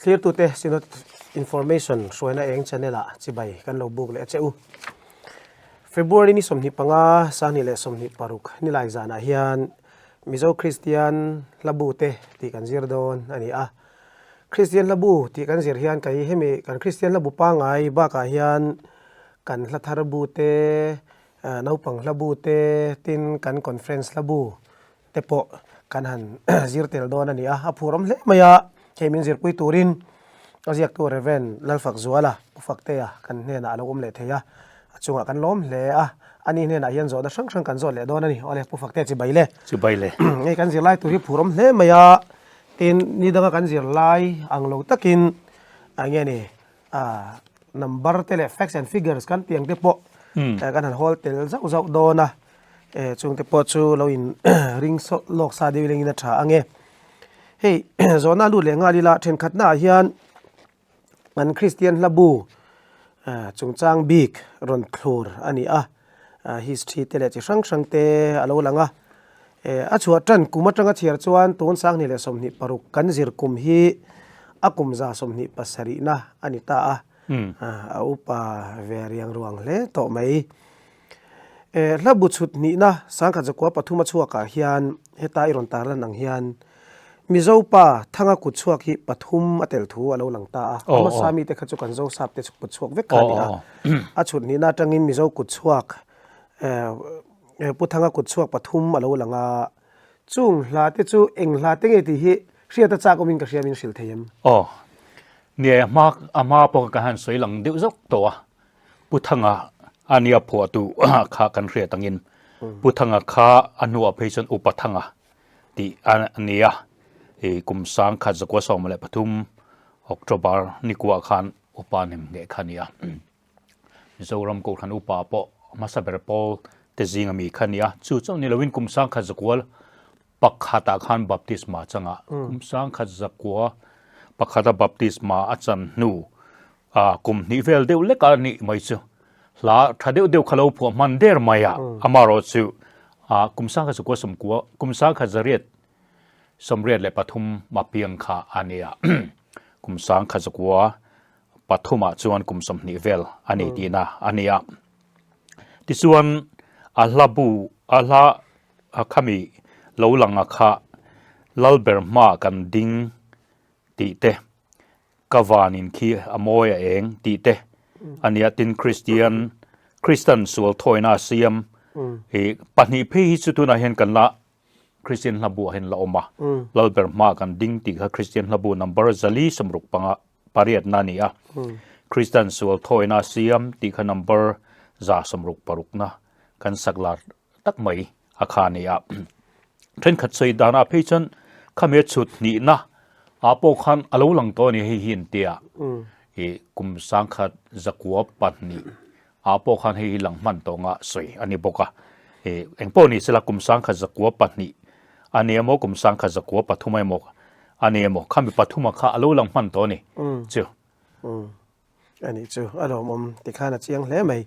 Thlirtute Synod Information hruaina eng channel ah chibai kan lo buk leh a che u. February ni 25, 2026 nilai zanah hian Mizo Kristian Hlabu te tih kan zir dawn a ni a. Kristian Hlabu tih kan zir hian kei hemi kan Kristian Hlabu pangngai bakah hian kan hla thar bu te, naupang hlabu te tin kan conference hlabu te pawh kan han zir tel dawn a ni a, a phur awm hle mai a, hei min zirpui turin a ziaktu Rev. Lalfakzuala Pu Faktea kan hnenah a lo awm leh thei a, a chungah kan lawm hle a, ani hnenah hian zawhna hrang hrang kan zawt leh dawn a ni, awle Pu Faktea chibai le. Chibai le. Hei kan zirlai tur hi phur awm hle mai a, tin ni danga kan zirlai ang lo takin eng nge ni number te leh facts and figures kan tih ang te pawh kan han hawl tel zauh zauh dawn a chung te pawh chu lo in ring lawk sa deuh ilengin a tha ang e hei zawhna lut leh nghal ila thenkhatna ah hian an Kristian hla bu chungchang bik rawn thlur a ni a history te leh chi hrang hrang te a lo lang a A chhuah tan kum atanga chhiar chuan tun 2026 kan zir kum hi a kum 27 na a ni ta a, a upa ve riang ruang hle tawh mai. Hla bu chhut hnihna 1903 a chhuakah hian heta i rawn tarlan ang hian Mizo pa Thanga kut chhuak hi pathum a tel thu a lo lang ta a, a hmasa mite kha chu kan Zosap te kut chhuak vek kha a ni a, a chhut hnihna atangin Mizo kut chhuak Pu Thanga kut chhuak pathum a lo lang a, chung hla te chu eng hla te nge tih hi hriat a chak awmin ka hria min hrilh thei em? Aw, nia a hma a hma pawh ka han sawi lang deuh zawk tawh a, Pu Thanga a nia phuahtu kha kan hriat angin Pu Thanga kha a hnuah phei chuan Upa Thanga tih a nia, i kum 1913 October nikuah khan Upa nem ngheh kha a ni a. Mizoram Kohhran upa pawh hmasa ber pawl te zinga mi kha a ni a, chu chauh ni loin kum 1901 pakhatah khan baptisma changa kum 1901 a baptisma a chan hnu a kum hnih vel deuh lek a nih mai chu hla tha deuh deuh kha lo phuah hman der mai a, amaherawh chu a kum 1990 kum 1983 a piang kha a ni a, kum 1900 pathumah chuan kum 20 vel a ni tihna a ni a. Tichuan a hla bu a hla khami lo langa kha Lalber hma kan ding tih te, ka vanin khi a mawi a eng tih te a ni a. Tin Kristian Kristan sual thawina a siam i pahnih phei hi chu tunah hian kan la Kristian hla buah hian la awm a. Lalber hma kan ding tih kha Kristian hla bu number 465 pariatna a ni a. Kristian sual thawina a siam tih kha number 166 na kan sak lar tak mai a kha a ni a. Thenkhat sawi danah phei chuan khami a chhut hnihna ah pawh khan a lo lang tawh a ni hei hi an ti a. I kum 1902 ah pawh khan hei hi lang hman tawh anga sawi a ni bawk a. I eng pawh ni sela kum 1902 a ni emaw kum 1903 emaw A ni emaw? Khami pathuma kha a lo lang hman tawh a ni chu. Umm. A nih chu, a lawmawm tikhan a chiang hle mai.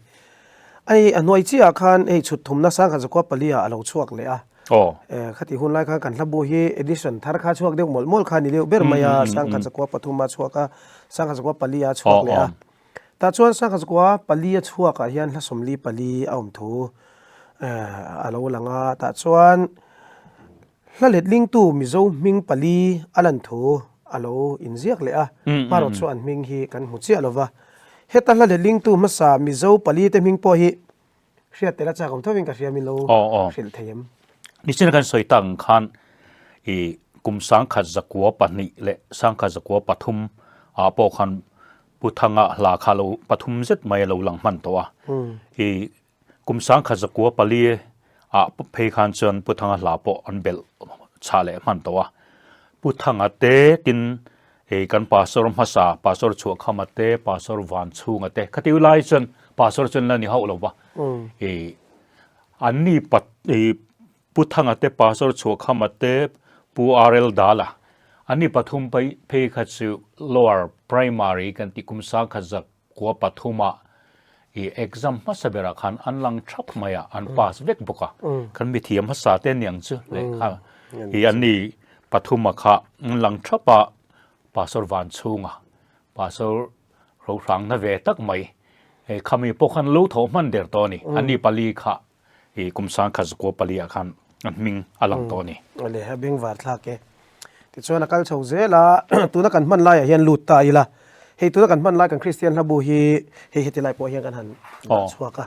Ai, a hnuai chiahah khan hei chhut thumna 1904 ah a lo chhuak leh a. Aw. Khati hun lai khan kan hlabu hi edition thar kha chhuak deuh mawlh mawlh kha a ni deuh ber mai a, 1903 a chhuak a, 1904 a chhuak leh a. Tah chuan 1904 a chhuakah hian hla 44 a awm thu a lo lang a, tah chuan Hla letlingtu Mizo hming pali a lan thu a lo inziak leh a, hmarawh chu an hming hi kan hmu chiah lo va. Heta hla letlingtu hmasa Mizo pali te hming pawh hi hriat tel a chak awm thovin ka hria min lo hrilh thei em? Nichina kan sawi tak ang khan i kum 1902 leh 1903 ah pawh khan Pu Thanga hla kha lo pathum zet mai a lo lang hman tawh a. I Kum 1904 ah phei khan chuan Pu Thanga hla pawh an belh chhah leh hman tawh a. Pu Thanga te tin hei kan pastor hmasa, pastor Chhuahkhama te, pastor Vanchhunga te, khati lai chuan pastor chuan la ni hauh lo va. I an ni pat i Pu Thanga te, pastor Chhuahkhama te, Pu RL Dala, an ni pathum phei kha chu lower primary kan tih kum 1903 ah i exam hmasa berah khan an lang thap mai a, an pass vek bawk a, kan mithiam hmasa te aniang chu leh kha i an ni pathuma kha an lang thap a, Pastor Vanchhunga, Pastor Rohrangna ve tak mai, khami pawh khan lo thawh hman der tawh a ni. Anni pali kha i kum sangkhat zakua pali ah khan an hming a lang tawh a ni. Awle, a bengvar thlak e. Tichuan a kal chho zel a, tuna kan hman laiah hian lut ta ila, hei tuna kan hman lai kan Kristian hlabu hi hei heti lai pawh hian kan han dah chhuak a.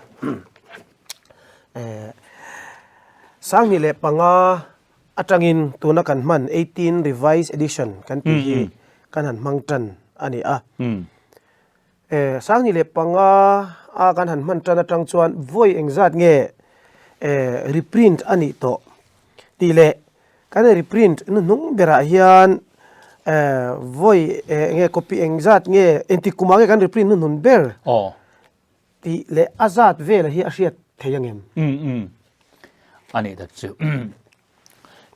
2005 atangin tuna kan hman 18 Revised Edition kan tih hi kan han hmang tan a ni a. 2005 a kan han hman tan atang chuan vawi engzat nge reprint a nih tawh tih leh kan reprint hnuhnung berah hian vawi enge copy engzat nge engtik kumah nge kan reprint hnuhnun ber tih leh a zat vel hi a hriat thei ang em? Um um a nih tak chu.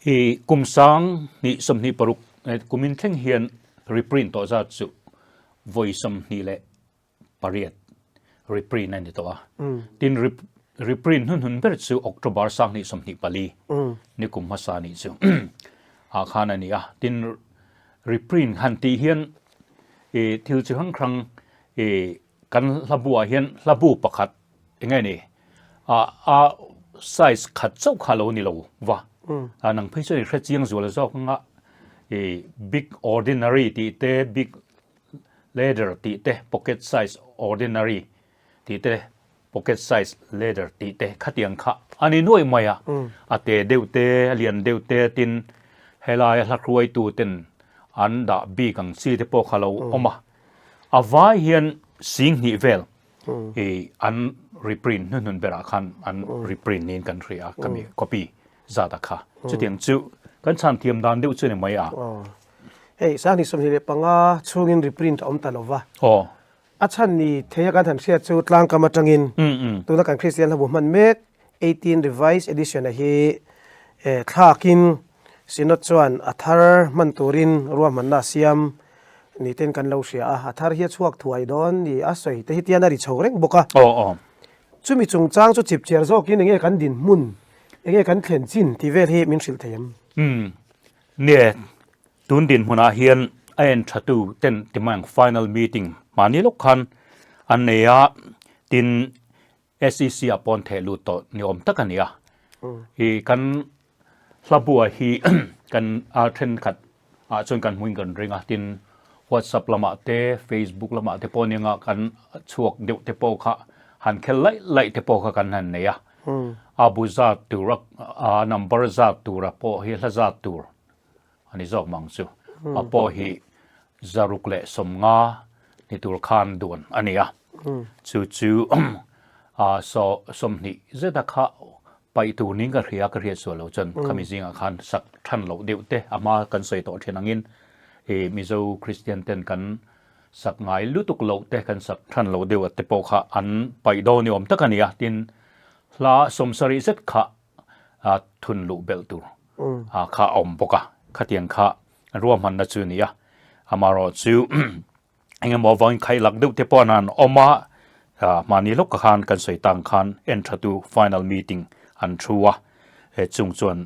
I kum 2026 kumin thleng hian reprint tawh zat chu vawi 28 reprint a ni tawh a. Tin reprint hnuhnun ber chu October 2024 ni kum hmasa nih chu ah khan a ni a. Tin reprint han tih hian i thil chi hrang hrang i Kan hlabu ah hian hlabu pakhat eng nge ni a a size khat chauh kha lo ni lo va a nang phei chuan i hre chiang zual zawk anga i big ordinary tih te big leather tih te pocket size ordinary tih te pocket size leather tih te khatiang kha a ni nuaih mai a a te deuh te a lian deuh te tin helai a hla hruaitu ten an dah bik ang chi te pawh kha lo awm a. A vai hian 20,000 vel i an reprint hnuhnun berah khan an reprint niin kan hria a, khami copy zat a kha. Chutiang chu kan chhan thiam dan deuh chu ni mai a. Hei 2025 chhungin reprint a awm ta lo va. A chhan ni thei a kan han hriat chu tlangkam atangin tuna kan Kristian hlabu hman mek 18 Revised Edition a hi thlakin Synod chuan a thar hman turin ruahmanna a siam ni ten kan lo hria a, a thar hi a chhuak thuai dawn ni a sawi te hi tian a ri chho reng bawk a. Chumi chungchang chu chip chiar zawkin enge kan dinhmun, enge kan thlen chin tih vel hi min hrilh thei em? Umm, nie, tun dinhmunah hian a en tha tu ten ti mai ang final meeting mahni lawk khan an nei a, tin SEC ah pawn theh lut tawh ni awm tak a ni a. I kan hlabua hi kan a thenkhat ah chuan kan hmuin kan ring a, tin WhatsApp lamah te Facebook lamah te pawh nia kan chhuak deuh te pawh kha han khel laih laih te pawh kha kan han nei a. A bu zat tur a number zat tura pawh hi hla zat tur a ni zawk mang chu. A pawh hi 650 ni tur khan duan a ni a. Chu chu 20 zeta kha paih tur niin ka hria, ka hriat sual lo chuan khami zingah khan sak than loh deuh te a hma kan sawi tawh thin angin i Mizo Kristian ten kan sak ngai lutuk loh te kan sak than loh deuh te pawh kha an paih dawn ni awm tak a ni a. Tin, hla 70 zet kha a thun luh belh tur kha a awm bawk a, khatiang kha ruahmanna chu a ni a, amaherawh chu engemaw avangin khaih lak deuh te pawh an han awm a, mahni lawk khan kan sawi tang khan en tha tu final meeting an thu a, he chung chuan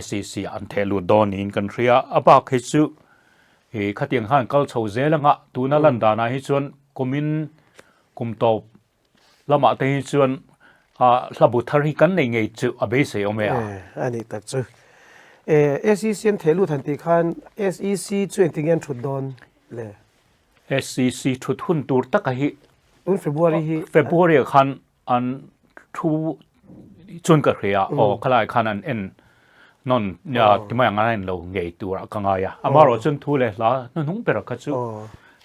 SEC ah an theh lut dawn niin kan hria, a bak hi chu khatiang khan kal chho zel anga tuna lan danah hi chuan kumin kum tawp Lamah te hi chuan hla bu thar hi kan nei ngei chu a beisei awm e a. A nih tak chu. SEC an theh lut han tih khan SEC chu engtin nge an thut dawn le? SEC thut hun tur taka hi Tun February hi February ah khan an thu chuan ka hria aw khalai khan an en nawn ti mai ang an en lo ngei turah ka ngai a. Amaherawh chuan thu leh hla hnuhnung ber kha chu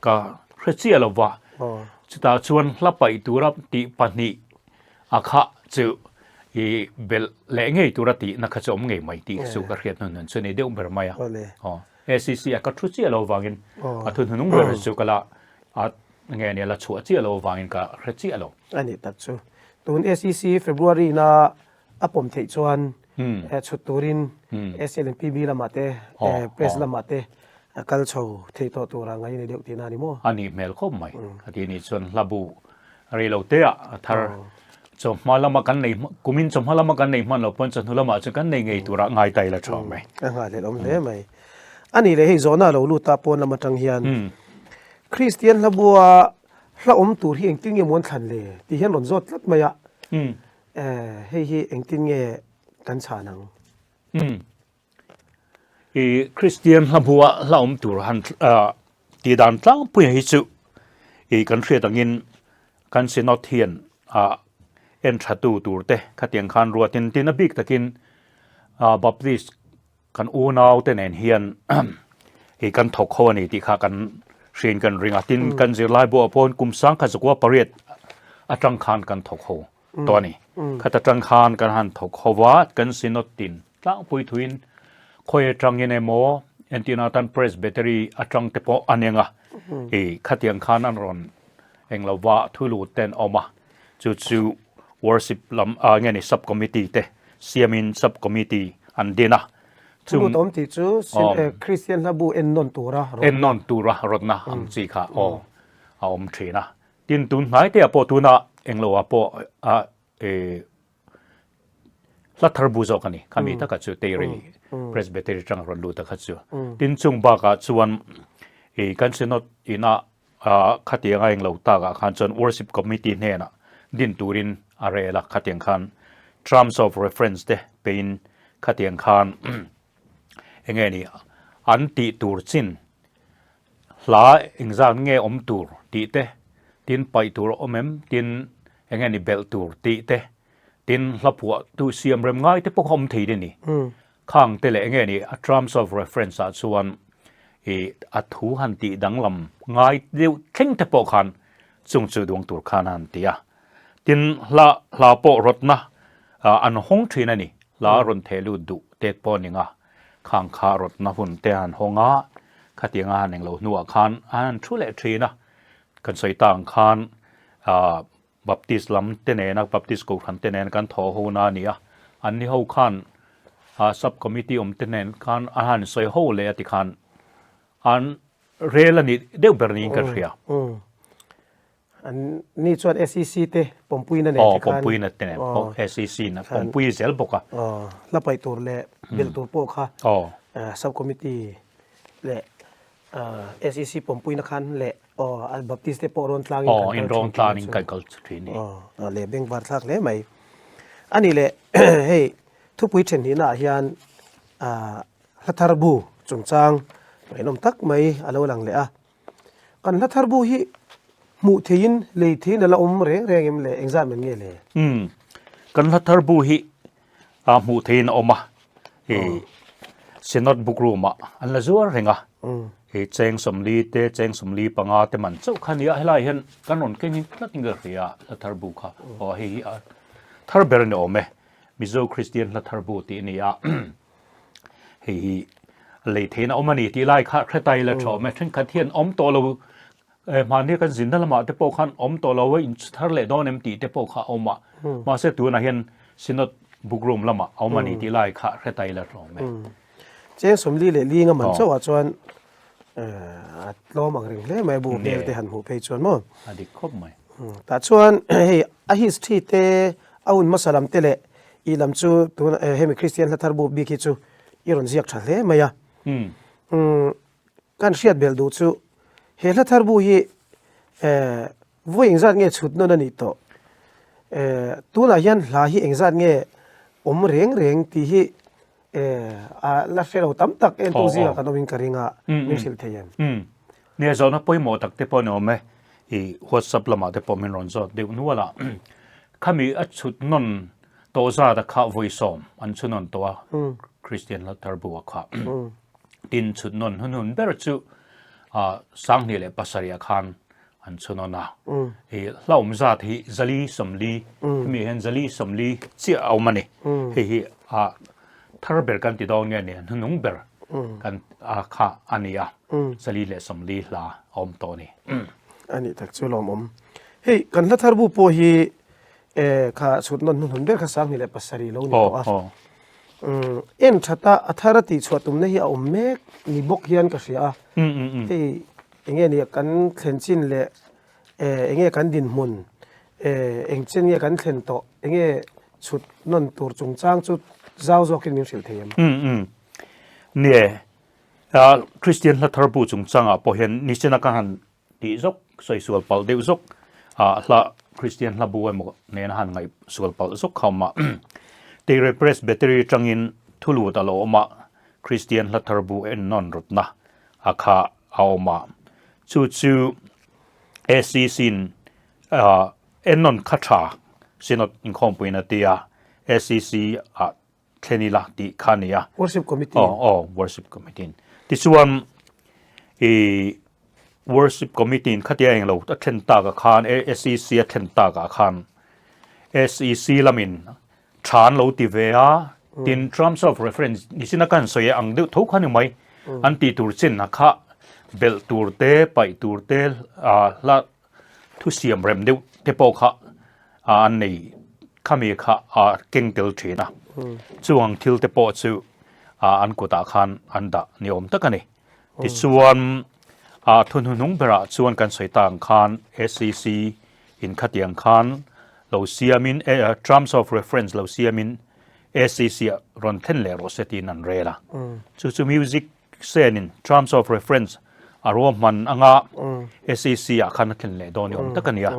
ka hre chiah lo va. Chutah chuan hla paih tura tih pahnih a kha chu i belh leh ngei tura tihna kha chu awm ngei mai tih chu ka hriat hnuhnun chu a ni deuh ber mai a. Aw SEC a ka thu chiah lo vangin a thu hnuhnung ber chu ka la a nge nia la chhuah chiah lo vangin ka hre chiah lo. A nih tak chu. Tun SEC February na a pawm theih chuan chhut turin SLNPB lamah te press lamah te a kal chho thei tawh tura ngai a ni deuh tihna a ni maw? A nih hmel khawp mai. A ti nih chuan hla bu rei lo te ah a thar chawhma lama kan nei kumin chawhma lama kan nei hman lo pawn chawhnu lamah chuan kan nei ngei tura ngai ta ila tha mai. A nghahhlelh awm hle mai. A nih leh hei zawhna a lo lut a pawn lam atang hian Kristian hlabua hla awm tur hi engtin nge maw an thlan le tih hian rawn zawt tlat mai a. Hei hi engtin nge kan chhan ang? I Kristian hlabua hla awm tur han tih dan tlangpuia hi chu i kan hriat angin kan Synod hian en tha tu tur te khatiang khan ruatin tin a bik takin Baptist Kan unau te nen hian hi kan thawk ho a ni tih kha kan hriain kan ring a, tin kan zirlai buah pawhin kum sangkhat zakua pariat atang khan kan thawk ho tawh a ni. Khat atang khan kan han thawk ho va, kan synod tin tlangpui thuin khawi atangin emaw entirna atan presbytery atang te pawh a neng a, i khatiang khan an rawn englo va thu lut te an awm a, chu chu worship lam ah nge ni sub committee te siamin sub committee an din a chung Thu awm tih chu Kristian hla bu en nawn tura rawtna en nawn tura rawtna ang chi kha aw a awm thin a tin tun hnai te ah pawh tuna englo ah pawh a hla thar bu zawk a ni khami taka chu Teiri Presbytery tang rawn lut a kha chu tin chung bakah chuan i kan synod ina Khatiang a englo takah khan chuan Worship Committee hnenah din turin a rel a, khatiang khan Terms of Reference te peiin khatiang khan enge ni an tih tur chin hla engzat nge awm tur tih te, tin paih tur a awm em, tin enge ni belh tur tih te, tin hla phuah tu siam rem ngai te pawh kha awm thei te ni. Khang te leh enge ni a terms of reference ah chuan i a thu han tih danglam ngai deuh thleng te pawh khan chung chu duang tur khan a han ti a. Tin hla hla pawh rawtna an hawng thin a ni. Hla rawn theh lut duh tet pawh a ni nga. Khang kha rawtna hun te han hawng a, khatiang a han englo hnuah khan a han thu leh thin a. Kan sawi ta ang khan Baptist lam te nena Baptist Kohhran te nen kan thawh ho na a ni a, an ni ho khan sub committee awm te nen khan an han sawi ho leh a ti khan an rel a ni deuh ber niin ka hria. An ni chuan SEC te pawmpuina nen te khan. Aw pawmpuina te nen pawh SEC na pawmpui zel bawk a. Aw hla paih tur leh belh tur pawh kha sub committee leh SEC pawmpuina khan leh aw Baptist te pawh rawn tlangin kan kal thin rawn tlangin kan kal thin ni. Aw leh bengvar thlak hle mai. Ani leh hei thupui then hnihna ah hian hla thar bu chungchang ngaihnawm tak mai a lo lang leh a. Kan hla thar bu hi hmuh theihin lei theihin a la awm reng reng em le engzat man nge le? Kan hla thar bu hi a hmuh theihin a awm a, i Synod book room ah an la zuar reng a, i cheng sawmli te cheng sawmli panga te man chauh kha a ni a, helai hian kan rawn keng hi tlat in ka hria a hla thar bu kha aw hei hi a thar ber a ni awm e, Mizo Kristian hla thar bu tih a ni a, hei hi lei theihin a awm a ni tih lai kha hretai la tha awm e, thenkhat hian awm tawh lo Mahni kan zinna lamah te pawh khan awm tawh lo a, in thar leh dawn em tih te pawh kha a awm a. Mahse tunah hian Synod Book Room lamah a awm a ni tih lai kha hre ta ila hlawm e. Cheng 40 leh linga man chauhah chuan a tlawm ang reng hle mai a, bu hmel te han hmuh phei chuan maw? A dik khawp mai. Tah chuan hei a history te a hun hmasa lam te leh i lam chu tuna hemi Kristian hla thar bu bik hi chu i rawn ziak tha hle mai a. Kan hriat belh duh chu he hla thar bu hi vawi engzat nge chhut nawn a nih tawh? Tunah hian hla hi engzat nge awm reng reng tih hi a la hre lo tam tak entu zingah kan awmin ka ring a, min hrilh thei em? Nia zawhna pawimawh tak te pawh a ni awm e, i WhatsApp lamah te pawh min rawn zawt deuh nual a, khami a chhut nawn tawh zat a kha vawi sawm an chhu nawn tawh a, Kristian hla thar bu a kha. Tin chhut nawn hun hun ber chu 2007 ah khan an chhu nawn a. I hlauhawm zat hi zali 40 hemi hian zali 40 chiah a awm a ni. Hei hi a thar ber kan ti dawn nge ni hnuhnung ber kan kha a ni a. 140 hla a awm tawh a ni. A nih tak chu lawmawm. Hei kan hla thar bu pawh hi kha chhut nawn hnuhnun ber kha 2007 lo ni tawh a. En thata a thar a tihchhuah tumna hi a awm mek ni bawk hian ka hria a. Hei enge nia kan thlen chin leh enge kan dinhmun eng chen nge kan thlen tawh enge chhut nawn tur chungchang chu zau zawkin min hrilh thei em? Nia. Kristian hla thar bu chungchangah pawh hian nichina ka han tih zawk sawi sual palh deuh zawk ah hla Kristian hla bu emaw nena han ngaih sual palh zawk kha awm a. Teire Presbytery atangin thu lut a lo awm a, Kristian hla thar bu ennawn rawtna a kha a awm a. Chu chu SEC in ennawn kha tha Synod inkhawmpuiin a ti a, SEC ah thlen ila tih kha a ni a. Worship Committee. Aw, aw, Worship Committee. Tichuan, i Worship Committee in khatia eng lo a thlen tak ah khan, SEC a thlen tak ah khan, SEC lamin tha an lo ti ve a, tin terms of reference nichina ka han sawi ang deuh tho kha ni mai, an tih tur chin a kha belh tur te, paih tur te, hla Thu siam rem deuh te pawh kha an nei khami kha a keng tel thin a. Chuang thil te pawh chu an kutah khan an dah ni awm tak a ni. Tichuan thu hnuhnung berah chuan kan sawi ta ang khan SEC in khatiang khan lo siamin terms of reference lo siamin SEC ah rawn thlen leh rawh se tiin an rel a. Chu chu music Senin terms of reference a ruahman anga SEC ah khan a thlen leh dawn ni awm tak a ni a.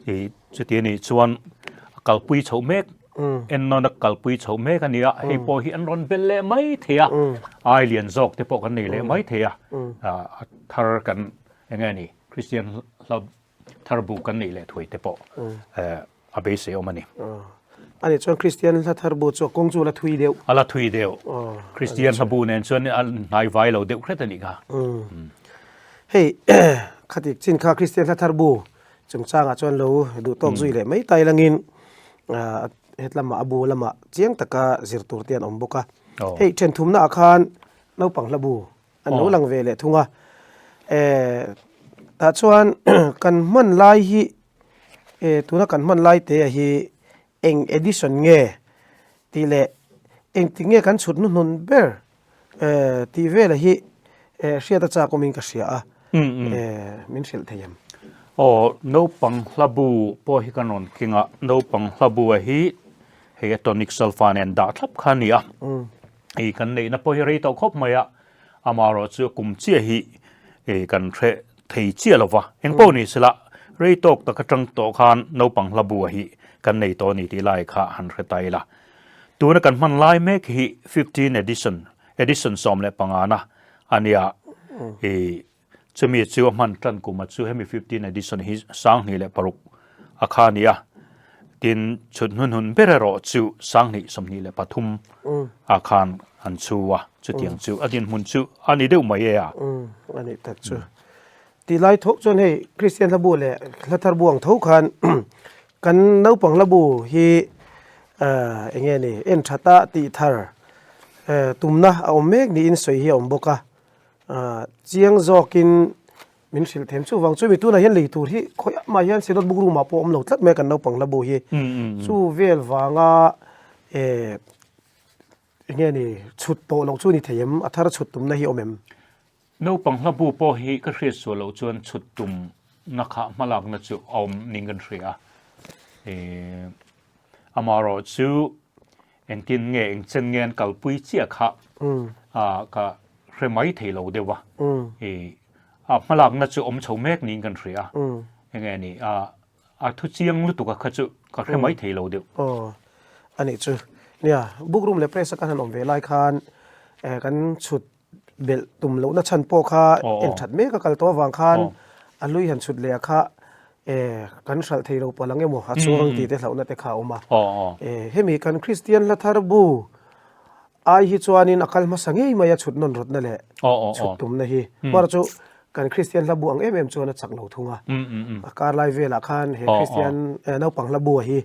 I chuti a nih chuan a kalpui chhoh mek ennawn a kalpui chhoh mek a ni a, hei pawh hi an rawn belh leh mai thei a, ai lian zawk te pawh kan nei leh mai thei a, a thar kan eng nge ni Christian hla thar bu kan neih leh thuai te pawh a beisei awm a ni. A nih chuan Kristian hla thar bu chu a kawng chu a la thui deuh. A la thui deuh. Kristian hla bu nen chuan a hnai vai lo deuh hret a nih kha. Hei khatik chin kha Kristian hla thar bu chungchangah chuan lo duh tawk zui leh mai tai langin hetlama a bu lamah chiang taka zir tur te an awm bawk a. Hei then thumna ah khan naupang hla bu An lo lang ve leh thung a. Tah chuan kan hman lai hi tuna kan hman lai te hi eng edition nge tih leh engtik nge kan chhut hnuhnun ber tih vela hi hriat a chak awmin ka hria a, min hrilh thei em? Aw, naupang hla bu pawh hi kan rawn keng a, naupang hla bu a hi hei a tonic solfa nen dah thlap kha a ni a. Hei kan neihna pawh hi rei tawh khawp mai a, amaherawh chu kum chiah hi kan hre thei chiah lo va, eng pawh ni sela rei tawk tak atang tawh khan naupang hla bu hi kan nei tawh a ni tih lai kha han hre ta ila. Tuna kan hman lai mek hi 15 edition, edition 15 na a nia, Chumi chu a hman tan kuma chu hemi 15 edition hi 2006 a kha a ni a, tin chhut hnunhun ber erawh chu 2023 ah khan an chhu a, chutiang chu a dinhmun chu a ni deuh mai e a. A nih tak chu. Tih lai tho chuan hei Kristian hla bu leh hla thar bu ang tho khan kan naupang hla bu hi eng nge ni en thata tih thar tumna a awm mek niin sawi hi a awm bawk a. Chiang zawkin min hrilh them chuvang chu mi tunah hian lei tur hi khawiah mah hian Synod book room ah pawh awm lo tlat mai a kan naupang hla bu hi. Chu vel vanga eng nge ni chhut tawh loh chu ni thei em? A thar chhut tumna hi awm em? Naupang hla bu pawh hi ka hriat sual loh chuan chhut tumna kha hmalakna chu a awm ning kan hria a. Amaherawh chu Engtin nge engchen nge an kalpui chiah kha ka hre mai thei lo deuh a. A hmalakna chu awm chho mek niin kan hria a. Enge ni a thu chiang lutuk a kha chu ka hre mai thei lo deuh. Aw a nih chu. Nia book room leh press a kan han awm ve lai khan kan chhut belh tum lohna chhan pawh kha en that mek a kal tawh avang khan a hlui han chhut leh a kha kan hralh thei lo palh ang emaw a chuang tih te hlauhna te kha a awm a. Hemi kan Kristian hla thar bu ai hi chuanin a kal hmasa ngei mai a chhut nawn rawtna leh chhut tumna hi. Hmar chu kan Kristian hla bu ang em em chuan a chak lo thung a. A kar lai velah khan he Kristian naupang hla bu a hi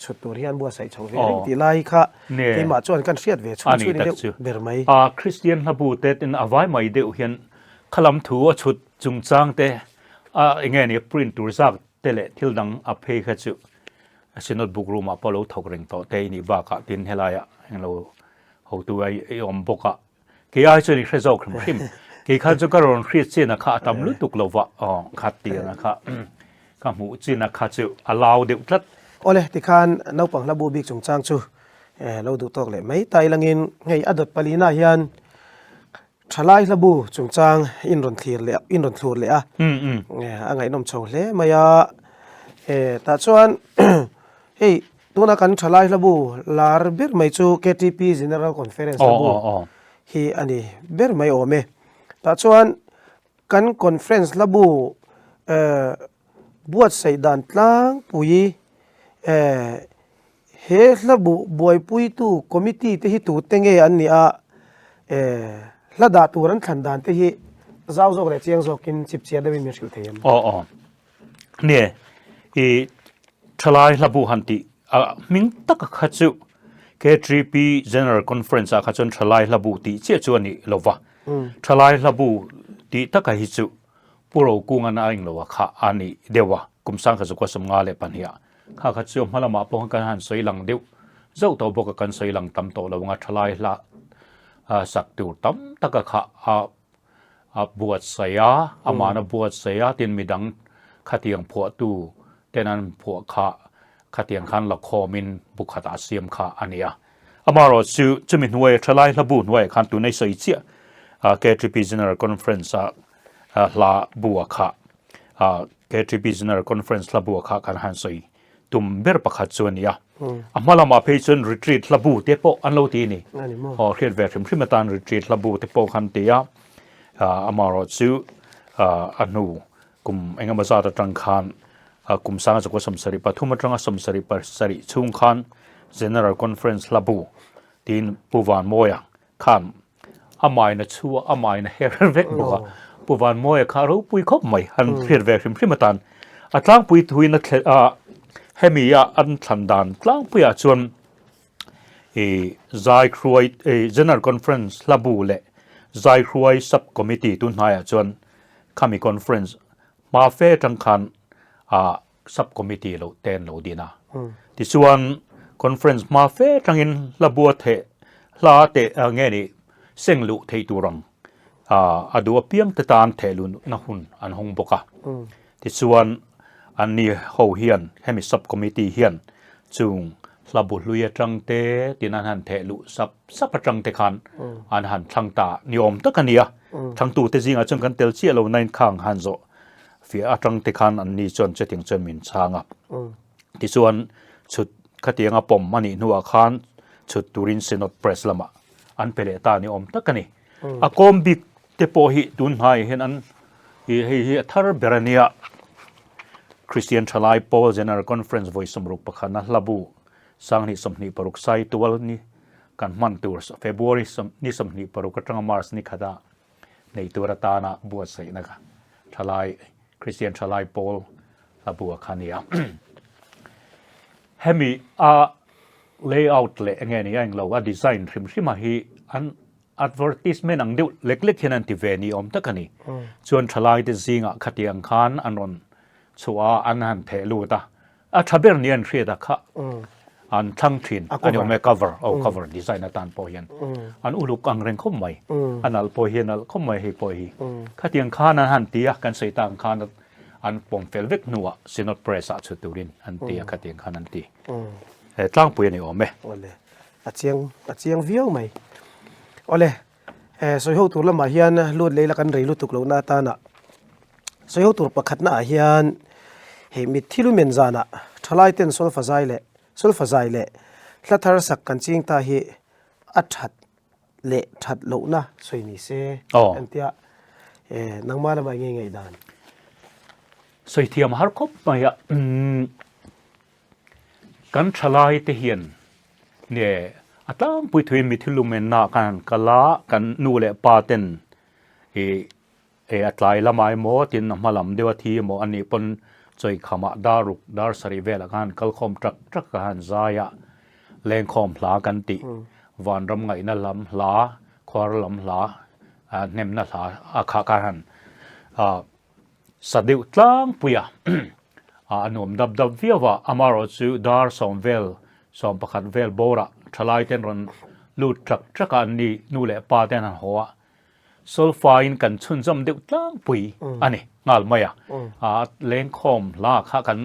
Chhut tur hian buatsaih chho ve reng tih lai kha keimah chuan kan hriat ve chhun chhun deuh ber mai. A Kristian hla bu te tin a vai mai deuh hian khalam thu a chhut chungchang te a enge ni print tur zak te leh thil dang a phei kha chu Synod book room ah pawh lo thawk reng tawh te i nih bakah tin helaiah englo hotu a i awm bawk a. Kei ai chuan i hre zawk hrim hrim. Kei khan chu ka rawn hriat chin a kha a tam lutuk lo va, aw khat tiang a kha ka hmuh chin a kha chu a lau deuh tlat. Awle, tikhan naupang hla bu bik chungchang chu lo duh tawk leh mai ta ilangin hei a dawt palina hian. Thalai hlabu chungchang in rawn thlir leh in rawn thlur leh a, a ngaihnawm chho hle mai a. Tah chuan hei tuna kan thalai hlabu lar ber mai chu KTP General Conference hlabu hi a ni ber mai awm e. Tah chuan kan conference hlabu buatsaih dan tlangpui He hla bu buaipuitu committee te hi tute nge an nih a, hla dah tur an thlan dan te hi zau zawk leh chiang zawkin chipchiar deuhin min hrilh thei em? Aw aw. Nie, i thalai hla bu han tih a hming taka kha chu K3P General Conference ah kha chuan thalai hla bu tih chiah chu a nih lo va. Thalai hla bu tih taka hi chu Pu Rokungan a englo a kha a nih deuh a, kum sangkhat zakua 52 ah. Kha kha chu hma lamah pawh kan han sawi lang deuh zauh tawh bawk a, kan sawi lang tam tawh lo anga thalai hla sak tur tam taka kha a a buatsaih a, amahna buatsaih a, tin midang khatiang phuahtu ten an phuah kha khatiang khan la khawmin bu khatah a siam kha a ni a. Amaherawh chu chumi hnuaia thalai hla bu hnuaiah khan tunei sawi chiah KTP General Conference a hla bu a kha KTP General Conference hla bu a kha kan han sawi tum ber pakhat chu a ni a. A hma lamah phei chuan retreat hla bu te pawh an lo ti a ni. Aw hriat ve hrim hrim atan retreat hla bu te pawh khan ti a. Amaherawh chu a hnu kum engemaw zat atang khan kum sanga zakua 73 atanga 77 chhung khan General Conference hla bu tiin Pu Vanmawia khan a maina chhua a maina her vek bawk a. Pu Vanmawia kha ropui khawp mai han hriat ve hrim hrim atan a tlangpui thuin a thle a hemi a an thlan dan tlangpuiah chuan i Zaihruai i General Conference hla bu leh Zaihruai Sub Committee tun hnaiah chuan khami conference hma fe atang khan ah Sub Committee lo te an lo din a. Tichuan conference hma fe atangin hla bua theh hla te nge ni seng luh theih tur ang a duh apiang te tan theh luhna hun an hawng bawk a. Tichuan anni ho hian hemi Sub Committee hian chung hla bu hlui atang te tin an han theh luh sap sap atang te khan an han thlang ta ni awm tak a ni a. Thangtute zingah chuan kan tel chiah lo nain khang han zawh fiah atang te khan anni chuan chutiang chuan min chhang a. Tichuan chhut khatianga pawm a nih hnuah khan chhut turin Synod Press lamah an pe leh ta ni awm tak a ni. A kawm bik te pawh hi tun hnaiah hian an hei hi a thar ber a nia. Kristian Thalai Pawl General Conference vawi sawmruk pakhatna hlabu sanghnih 26 sai tual ni kan hman tur February ni 26 atanga March ni khata nei tur atana buatsaihna kha Thalai Kristian Thalai Pawl hlabu a kha nia. Hemi a layout leh enge ni a englo a design hrim hrim a hi an advertisement ang deuh lek lek hian an ti ve ni awm tak a ni. Chuan thalai te zingah khatiang khan an rawn chhuah a, an han theh lut a, a tha ber ni an hriat a kha an thlang thin a ni awm e, cover, oh cover design atan pawh hian an uluk ang reng khawp mai, a nalh pawh hi a nalh khawp mai hei pawh hi. Khatiang khan an han ti a, kan sawi tak ang khan an pawm fel vek hnuah Synod Press ah chhut turin an ti a, khatiang khan an ti. He tlangpui a ni awm e. Awle, a chiang a chiang viau mai. Awle, eh sawi ho tur lamah hian lut lei la kan rei lutuk lohna atana sawi ho tur pakhatna ah hian hei mitthi lumen zanah thalai ten solfa zai leh solfa zai leh hla thar sak kan ching ta hi a that leh that lohna sawi ni se an tia eh nangmah lamah enge ngaihdan. Sawi thiam har khawp mai a. Kan thalai te hian nge a tlangpui thuin mi thil lumenna ah khan han kal a, kan nu leh pa ten ih eh a tlai lamah emaw tin a hma lam deuh a thi emaw a nih pawn chawi khamah dar ruk dar sarih velah khan han kal khawm ṭak ṭak a han zai a, lengkhawm hla kan tih vanram ngaihna lam hla khuar lam hla hnemna hla a kha khan han ah Sa deuh tlangpui a, a nuam dap dap viau a, amaherawh chu dar sawm vel, 11 vel bawrah thalai ten rawn lut ṭak ṭak a, an ni nu leh pa ten han haw a, solfa-in kan chhunzawm deuh tlangpui a ni nghal mai a, a lengkhawm hla kha kan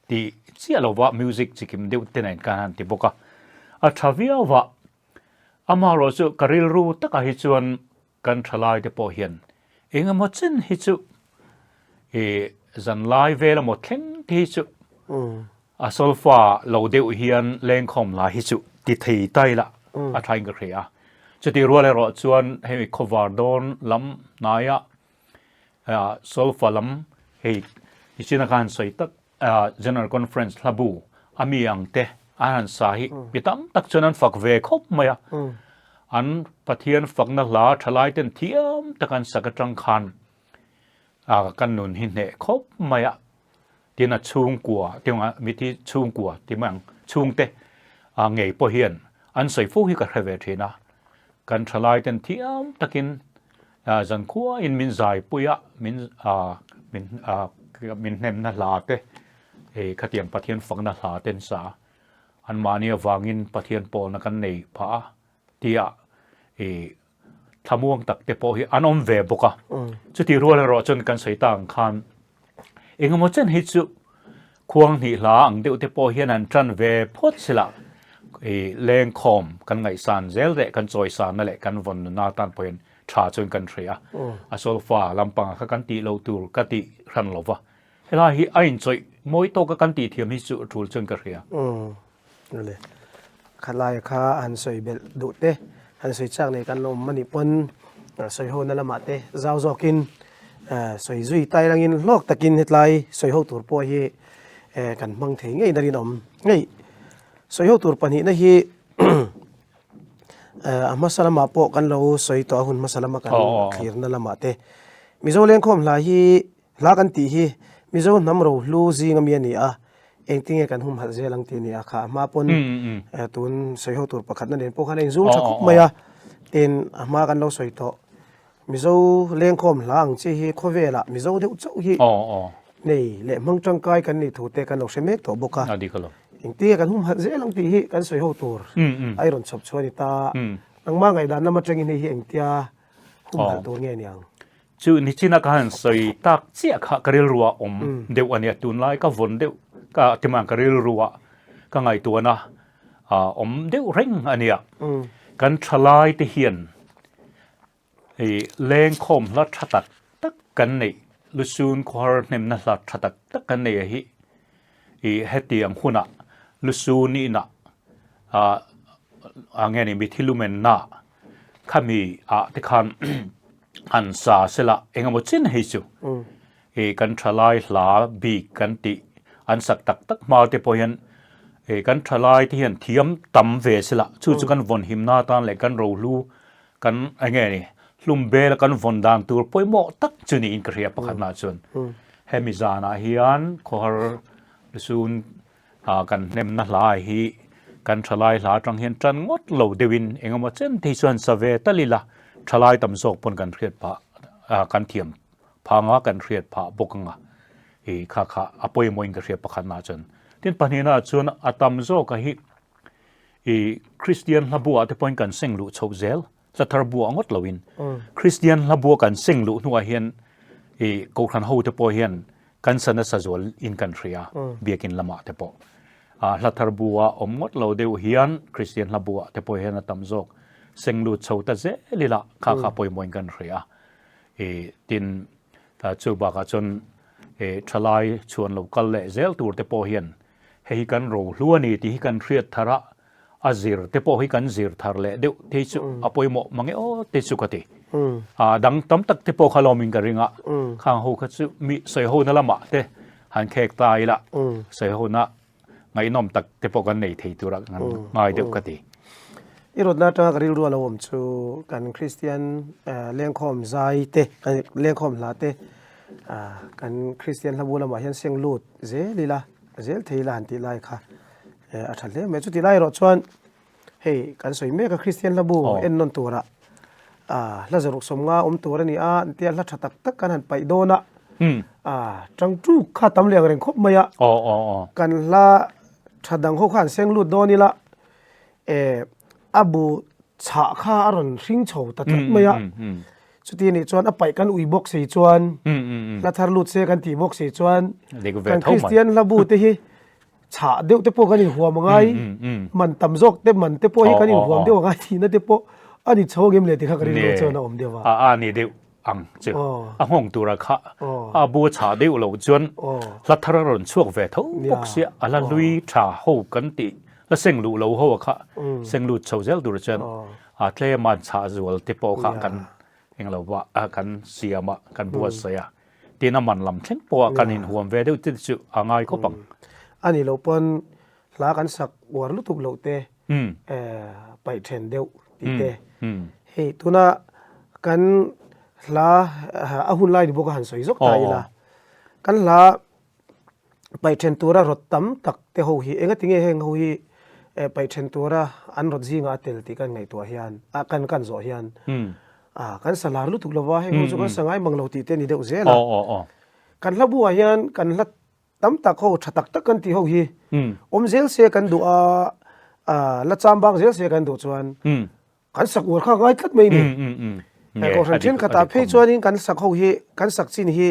ti chiah lo va, music chikim deuh te nen khan han ti bawk a, a ṭha viau a, amaherawh chu ka rilru takah hi chuan. kan thalai te pawh hian eng emaw chen hi chu ih zanlai vel emaw thleng te hi chu a solfa lo deuh hian lengkhawm lai hi chu ti thei ta ila a thain ka hria a. Chutih rual erawh chuan hemi khawvar dawn lam hnaia solfa lam hei nichina khan sawi tak General Conference hlabu a mi ang te an han sa hi mi tam tak chuan an fak ve khawp mai a. An Pathian fakna hla thalai ten thiam tak an sak atang khan kan nun hi hneh khawp mai a. Tin a chhungkua te anga mithi chhungkua ti mai ang chhungte ngei pawh hian an sawi fo hi ka hre ve thin a. Kan thalai ten thiam takin Zankhuain min zaipui a, min min min hnemna hla te, hei khatiang Pathian fakna hla te an sa a, anmahni avangin Pathian pawlna kan nei phah a tia i thlamuang tak te pawh hi an awm ve bawk a. Chutih rual erawh chuan kan sawi ta ang khan Engemaw chen hi chu khuang hnih hla ang deuh te pawh hian an tan ve phawt sila i lengkhawm kan ngaihsan zel leh kan chawisanna leh kan vawn nuna atan pawh hian tha chuan kan hria a. A solfa lampangah kha kan tih loh tur ka tih hran lo va, helai hi a inchawih mawi tawka kan tih thiam hi chu a tul chuan ka hria. Awle, khalaia kha han sawi belh duh te, han sawi chak nei kan la awm anih pawn sawi ho na lamah te zau zawkin sawi zui tai langin hlawk takin hetlai sawi ho tur pawh hi kan hmang thei ngei na rinawm ngei. Sawi ho tur pahnihna hi a hmasa lamah pawh kan lo sawi tawh a hun hmasa lama kan thlirna lamah te Mizo lengkhawm hla hi Hla kan tih hi Mizo hnam rohlu zing ami a ni a, engtinge kan humhalh zel ang tih a ni a, kha a hma pawn tun sawi ho tur pakhatna nen pawh khan a inzung tha khawp mai a, tin a hma kan lo sawi tawh Mizo lengkhawm hla ang chi hi khawvelah Mizo deuh chauh hi nei leh hmang tangkai kan nih thu te kan lo hre mek tawh bawk a, engtinge kan humhalh zel ang tih hi kan sawi ho tur a i rawn chhawp chhuah a ni ta, nangmah ngaihdan lam atangin hei hi engtia humhalh tur nge ni ang? Chu nichina ka han sawi tak chiah kha ka rilru ah awm deuh a nia, tunlai ka vawn deuh ka timang ka rilru ah ka ngaihtuahna awm deuh reng a nia. Kan thalai te hian hei lengkhawm hla tha tak tak kan neih, lusun khawhar hnemna hla tha tak tak kan neih a hi i hetiang hunah lusun inah ah nge ni mithi lumenna Khami ah te khan han sa sela engemaw chin hei chu i kan thalai hla bik kan tih an sak tak tak hma te pawh hian i kan thalai te hian thiam tam ve sela chu chu kan vawn himna atan leh kan rohlu kan enge ni hlum bela kan vawn dan tur pawimawh tak chu niin ka hria pakhatna chuan hemi zanah hian khawhar lusun Kan hnemna hla hi kan thalai hla atang hian tan ngawt lo deuhin engemaw chen te hi chuan sa ve tal ila thalai tam zawk pawn kan hriat phah kan thiam phang a kan hriat phah bawk anga i kha kha a pawimawhin ka hria pakhatna chuan tin pahnihna chuan a tam zawk a hi i Kristian hla buah te pawhin kan seng luh chhoh zel hla thar buah ngawt loin Kristian hla buah kan seng luh hnuah hian i Kohhran ho te pawh hian Kan sa nasa zual in kan hria biakin lamah te pawh. Hla thar bua awm ngawt lo deuh hian Kristian hla buah te pawh hian a tam zawk seng lut chho ta zel ila kha kha pawimawhin kan hria. I tin chu bakah chuan i thalai chhuan lo kal leh zel tur te pawh hian hei hi kan rohlu a ni tih hi kan hriat thar a, a zir te pawh hi kan zir thar leh deuh te chu a pawimawh mang e aw te chu ka ti. A dang tam tak te pawh kha lawmin ka ring a, khang ho kha chu mi sawi ho na lamah te han khek ta ila sawi ho na ngaihnawm tak te pawh kan nei thei tura kan ngai deuh ka ti. I rawtna atanga ka rilru a lo awm chu kan Kristian lengkhawm zai te, lengkhawm hla te kan Kristian hlabu lamah hian seng lut zel ila, zel thei ila han tih lai kha a tha hle mai. Chuti lai erawh chuan hei kan sawi mek a Kristian hla bu en nawn tura hla zaruk sawmnga awm tur a ni a tia hla tha tak tak kan han paih dawn a tang tuk kha tam leh ang reng khawp mai a kan hla tha dang ho kha an seng lut dawn ila a bu chhah kha a rawn hring chho ta tlat mai a chuti nih chuan a paih kan ui bawk si chuan hla thar lut se kan tih bawk si chuan kan Kristian hla bu te hi chhah deuh te pawh kan inhuam a ngai, man tam zawk te man te pawh hi kan inhuam deuh a ngai tihna te pawh A ni chho ngem le ti kha ka rilru chuan a awm deuh a. A a ni deuh ang chu. A nghawng tura kha a bu a chhah deuh lo chuan hla thar a rawn chhuak ve tho bawk sia a la hlui tha ho kan tih la seng luh lo ho a kha seng lut chho zel tur chuan a tlem a an chhah zual te pawh kha kan englo va kan siam a kan buatsaih a tin a man lam thleng pawh a kan inhuam ve deuh te chu a ngai khawp ang. A nih loh pawn Hla kan sak uar lutuk loh te, paih then deuh tih te. Hei tuna kan hla a hun lai ni bawk a han sawi zawk ta ila, kan hla paih then tura rawt tam tak te ho hi engati nge heng ho hi paih then tura an rawt zingah a tel tih kan ngaihtuah hian kan kan zawh hian kan sa lar lutuk lova heng ho chu kan sa ngai mang lo tih te a ni deuh zel a. Kan hla buah hian kan hla Tam tak ho tha tak tak kan tih ho hi awm zel se kan duh a, la cham bak zel se kan duh chuan kan sak uar kha a ngai tlat mai ni. Kohhran thenkhatah phei chuanin kan sak ho hi kan sak chin hi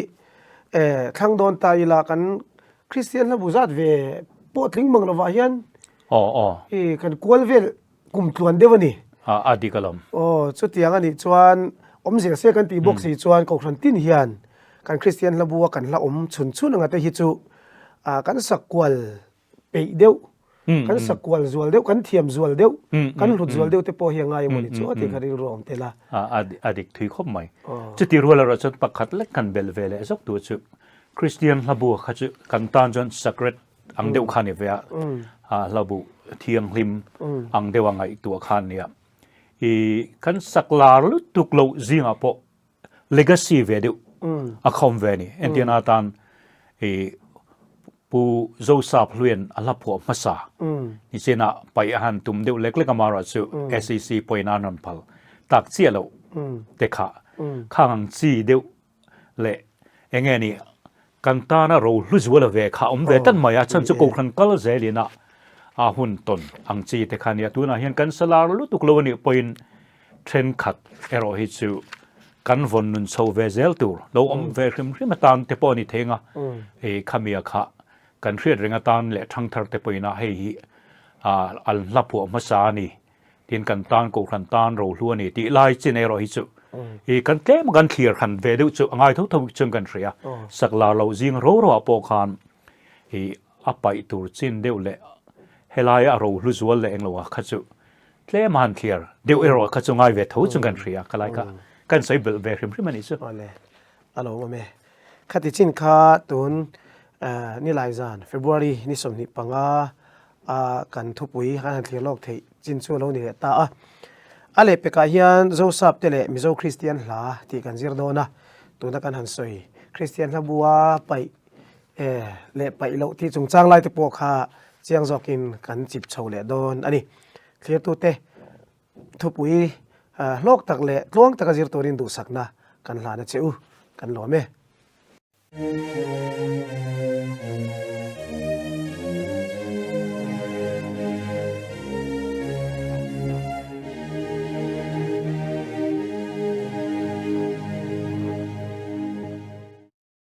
thlang dawn ta ila kan Kristian hlabu zat ve pawh tling mang lovah hian kan kual vel kum tluan deuh a ni. A dik alawm. Aw, chutiang a nih chuan awmzia se kan tih bawk si chuan Kohhran tin hian kan Kristian hla bua kan hla awm chhun chhun anga te hi chu kan sak kual peih deuh, kan sak kual zual deuh, kan thiam zual deuh, kan hlut zual deuh te pawh hi a ngai emaw ni chu a tih kha rilru a awm tel a. A dik thui khawp mai. Chuti rual erawh chuan pakhat lek kan belh ve leh zawk tur chu Kristian hla bua kha chu kan tan chuan sacred ang deuh kha ni ve a, a hla bu thianghlim ang deuh a ngaihtuah kha a nia. I kan sak lar lutuk loh zingah pawh legacy ve deuh a khawm ve a ni. Entirna atan i Pu Zosap Hluian a hla phuah hmasa nichinah paih a han tum deuh lek lek a amaherawh chu SEC pawhin an rawn phal tak chiah loh te kha khang ang chi deuh leh enge ni kan tana ro hlu zual a ve kha awm ve tlat mai a chhan chu kohhran kal zelin a a hun tawn ang chi te kha nia tunah hian kan salar lutuk lo anih pawhin thenkhat erawh hi chu kan vawn nun chho ve zel tur lo awm ve hrim hrim atan te pawh a ni thei anga hei khamia kha kan hriat reng atan leh thangthar te pawhin a hei hi an hla phuah hmasa a ni. Tin kan tan kohhran tan rohlu a ni tih lai chin erawh hi chu i kan tlem a kan thlir hran ve deuh chu a ngai tho tho chuan kan hria. Sak lar loh zing ro ro ah pawh khan i a paih tur chin deuh leh helai a rohlu zual leh englo ah kha chu tlem a han thlir deuh erawh kha chu ngai ve tho chuan kan hria khalai kha kan sawi belh ve hrim hrim a nih chu. Awle a lo awm e. Khati chin kha tun nilai zan February ni 25 a kan thupui kan han thlir lawk theih chin chu a lo ni leh ta a. A lehpekah hian Zosap te leh Mizo Kristian hla tih kan zir dawn a, tuna kan han sawi Kristian hla bua paih leh paih loh tih chungchang lai te pawh kha chiang zawkin kan chip chho leh dawn a ni. Thlirtute thupui hlawk tak leh tluang taka zir turin duhsakna kan hlan a che u, kan lawm e.